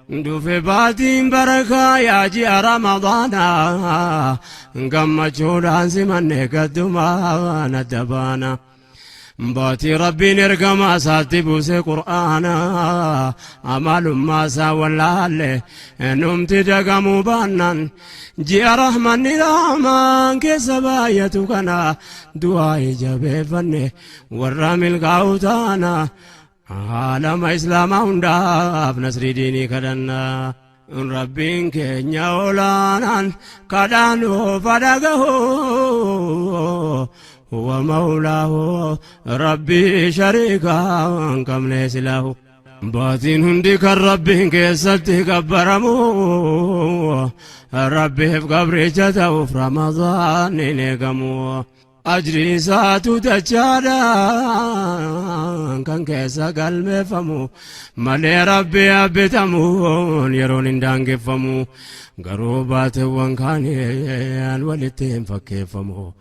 Dhufe baatiin barakaa yaa ji'a Ramadaanaa gammachuudhaan simanne gaddumaan adda baana. Baatii Rabbiin ergamaa isaatti buuse Qur'aana amalummaa isaa wallaalle numti dagamuu baannaan ji'a rahmanni rahmaan keessa baay'atu kana du'aa jabeeffanne warra milkaa'u taana. Aalama Islaamaa hundaaf nasrii diinii kadhanna. Rabbiin keenya olaanaan kadhaa nuuf dhagahu. Huwa mawlaahu Rabbii shariikaa hin qabne silaahu. Baatiin hundi kan Rabbiin keessatti gabbaramu. Rabbiif gabricha ta'uuf Ramadaan hin eegamu. Ajrii isaatu dachaadhaan kan keessa galmeeffamu malee Rabbi abbitamuun yeroon hin daangeffamu garuu baateewwan kaaniin walitti hin fakkeeffamu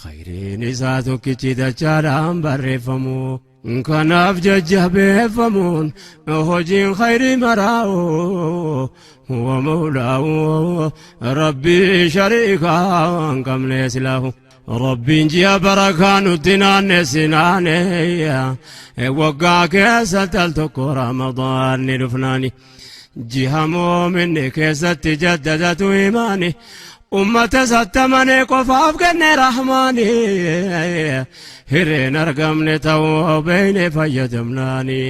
khayriin isaa tokkichi dachaadhaan barreeffamu. Kanaaf jajjabeeffamuun hojiin khayrii maraa'u huwa mawlaa'u Rabbii shariikaa hin qabne silaahu. Rabbiin ji'a barakaa nutti naannessi naane waggaa keessatti al tokko Ramadaanni dhufnaani. Ji'a moominni keessatti jaddadatu imaani. Ummata sattamane qofaaf kenne rahmaani. Hireen argamne ta'uu beeyne fayyadamnaani.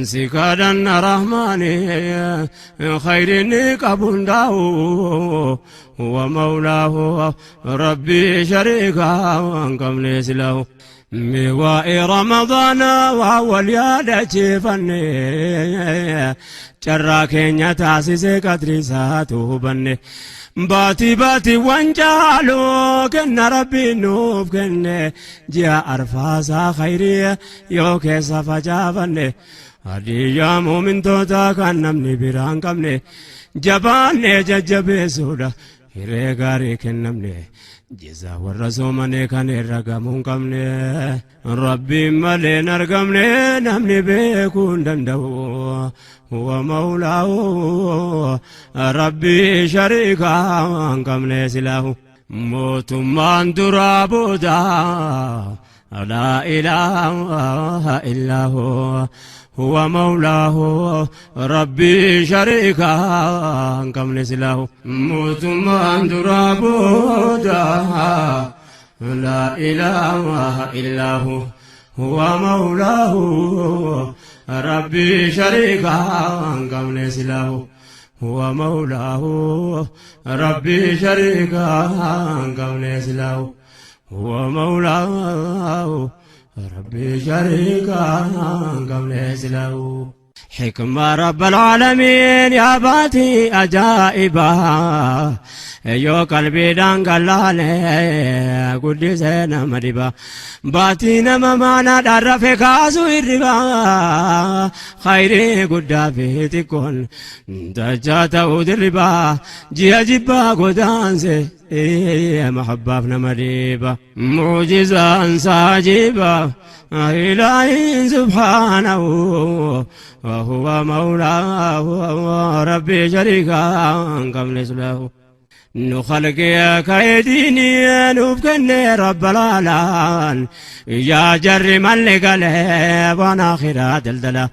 Si kadhanna rahmaani khayrinni qabu hundaa'u. Huwa mawlaahu rabbii shariikaa hin qabne silahu. Miwaa'ee Ramadaana waa wal yaadachiifanne carraa keenya taasisee qadrii isaatu hubanne baatii baatiiwwan caalu kenna rabbiin nuuf kenne ji'a arfaasaa khayrii yoo keessa facaafanne hadiyyaa muumintootaa kan namni biraan qabne jabaannee jajjabeessuudha Hiree gaarii kennamne jizaa warra soomanee kan irra gamuu hin qabne Rabbiin malee hin argamne namni beekuu hin danda'u huwa mawlaahu Rabbii shariikaa hin qabne silaahu mootummaan duraa booda laa ilaaha illaahu huwa mawlaahu Rabbii shariikaa hin qabne silaahu mootummaan duraa booda laa ilaaha illaahu huwa mawlaahu Rabbii shariikaa hin qabne silaahu huwa mawlaahu Rabbii shariikaa hin qabne silaahu huwa mawlaahu Rabbii shariikaa hin qabne silaahu. Hikma Rabbal Aalamiin yaa baatii ajaa'ibaa yoo qalbiidhaan gallaale guddisee nama dhiba baatii nama maanaadhaan rafe kaasu hirriba khayrii guddaa fi xiqqoon dachaa ta'uu dirriba ji'a jibbaa godaanse mahabbaaf nama dhiiba. Mucjizaan saajiba ilaahiin subhaanahu huwa mawlaahu rabbii shariikaa hin qabne sulaahu. Nu khalqee ka'ee diinii nuuf kenne rabbal aalaan yaa jarri malli galee waan akhiraa daldala.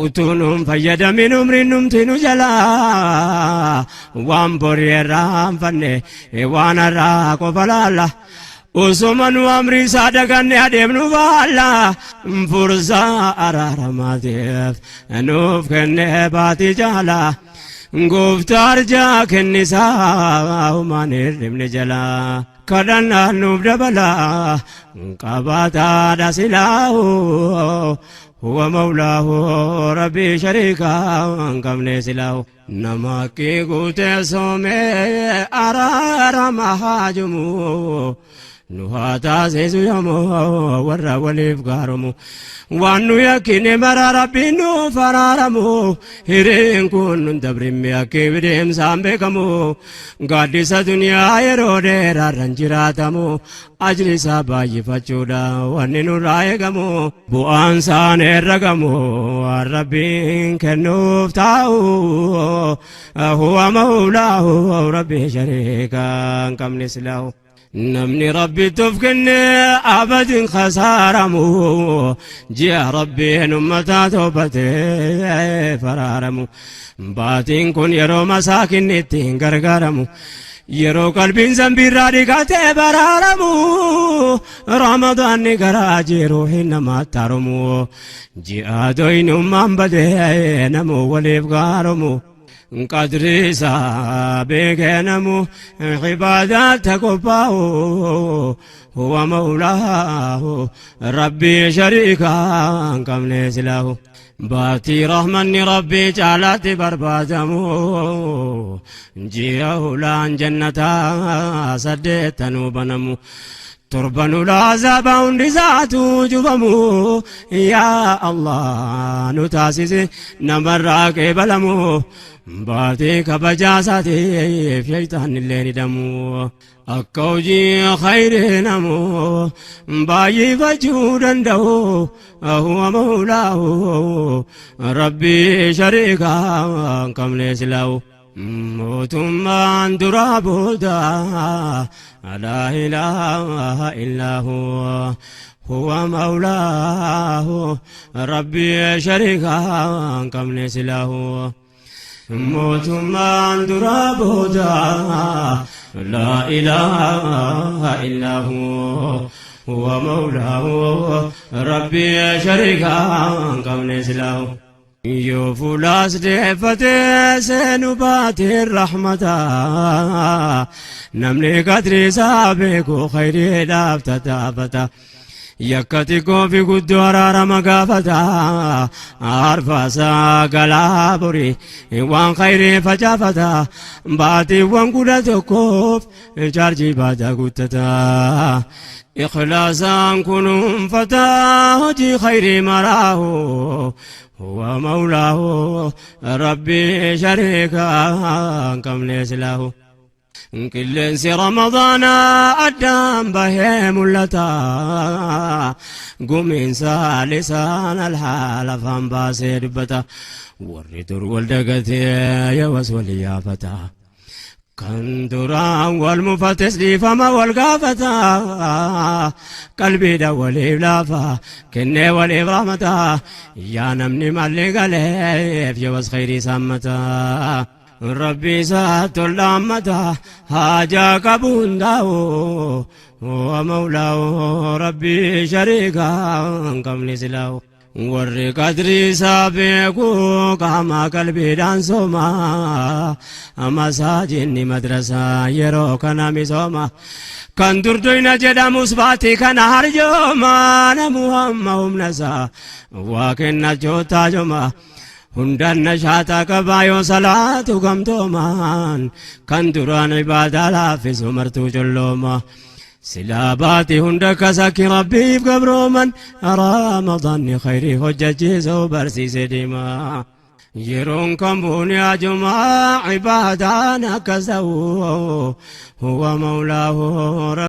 Utuu nuun fayyadamin umriin numti nu jalaa waan borii irraanfanne waan har'aa qofa laalla. Osoma nu amrii isaa daganne adeemnu baalla fursaa araaramaatiif nuuf kenne baatii jaala. Gooftaa arjaa kennisaa humaan hirribne jalaa. Kadhannaan nuuf dabala qabaataadha silaahu huwa mawlaahu rabbii shariikaa hin qabne silaahu. Nama haqqii guutee soomee araarama haajumu. Nu haa taasisu yoomuu warra waliif gaaromu. Waan nu yakkine mara Rabbiin nuuf araaramu. Hireen kun nun dabrimme akka deemsaan beekamu. Gaaddisa duniyaa yeroo dheeraarran jiraatamu. Ajri isaa baay'ifachuudha wanni nurraa eegamu. Bu'aan isaan herregamu waan Rabbiin kennuuf taa'u. Huwa mawlaahu Rabbi shariika hin qabne silaahu. Namni Rabbitti of kenne abadin khasaaramu. Ji'a Rabbiin ummataa toobatee faraaramu. Baatiin kun yeroo masaakinni ittiin gargaaramu. Yeroo qalbiin zambiirraa dhiqatee baraaramu. Ramadaanni garaa jiru hin namaatti haromu. Ji'a doyinummaan badee namuu waliif gaaromu. Qadri isaa beekee namu ibaadaatti qophaa'u. Huwa mawlaahu Rabbii shariikaa hin qabne silaahu. Baatii rahmanni Rabbii caalaatti barbaadamu. Ji'a hulaan jannataa saddeettanuu banamu. Torban ulaa azaabaa hundi isaatu cufamu. Yaa Allah nu taasisi namarraa qeebalamu. Baatii kabajaa isaatiif shayxaan illee ni damu. Akka hojii khayrii namu baay'ifachuu danda'u. Huwa mawlaahu Rabbii shariikaa hin qabne silaahu. Mootummaan duraa booda laa ilaaha illaahu huwa mawlaahu Rabbii shariikaa hin qabne silaahu. Mootummaan duraa booda laa ilaaha illaahu huwa mawlaahu Rabbii shariikaa hin qabne silaahu. Yoo fuulaas deeffatee seenu baatee rahmata namni qadri isaa beeku khayriidhaaf tattaafata. Yakka xiqqoo fi guddoo araarama gaafata. Arfaasaa galaa borii waan khayrii facaafata. Baatiiwwan 11f chaarjii baataa guuttata. Ikhlaasaan kunuunfata hojii khayrii maraahu. Huwa mawlaahu Rabbii shariikaa hin qabne silaahu. Qilleensi Ramadaanaa addaan bahee mul'ata. Gumiinsa lisaan alhaal afaan baasee dubbata. Warri dur wal dagatee yawas wal yaafata. Kan duraan wal mufates dhiifama wal gaafata. Qalbiidha waliif laafa kennee waliif rahmata. Yaa namni malli galeef yawas khayrii saammata. Rabbi isaa tollaammata haajaa qabu hundaa'u. Huwa mawlaahu Rabbi shariikaa hin qabne silaahu. Warri qadrii isaa beeku qaama qalbiidhaan sooma. Masaajinni madrasaa yeroo kana misooma. Kan durdoyna jedhamus baatii kana harjooma. Namu hamma humna isaa waa kennachuu taajoma. Hundaan nashaataa qabaa yoo salaatu gamtoomaan. Kan duraan ibaadaa laaffisu martuu collooma. Silaa baatii hunda kasakki Rabbiif gabrooman. Ramadaanni khayrii hojjechiisuu barsiise deema. Yeroon kamuu ni ajumaa ibaadaan akkas ta'u. Huwa mawlaahu.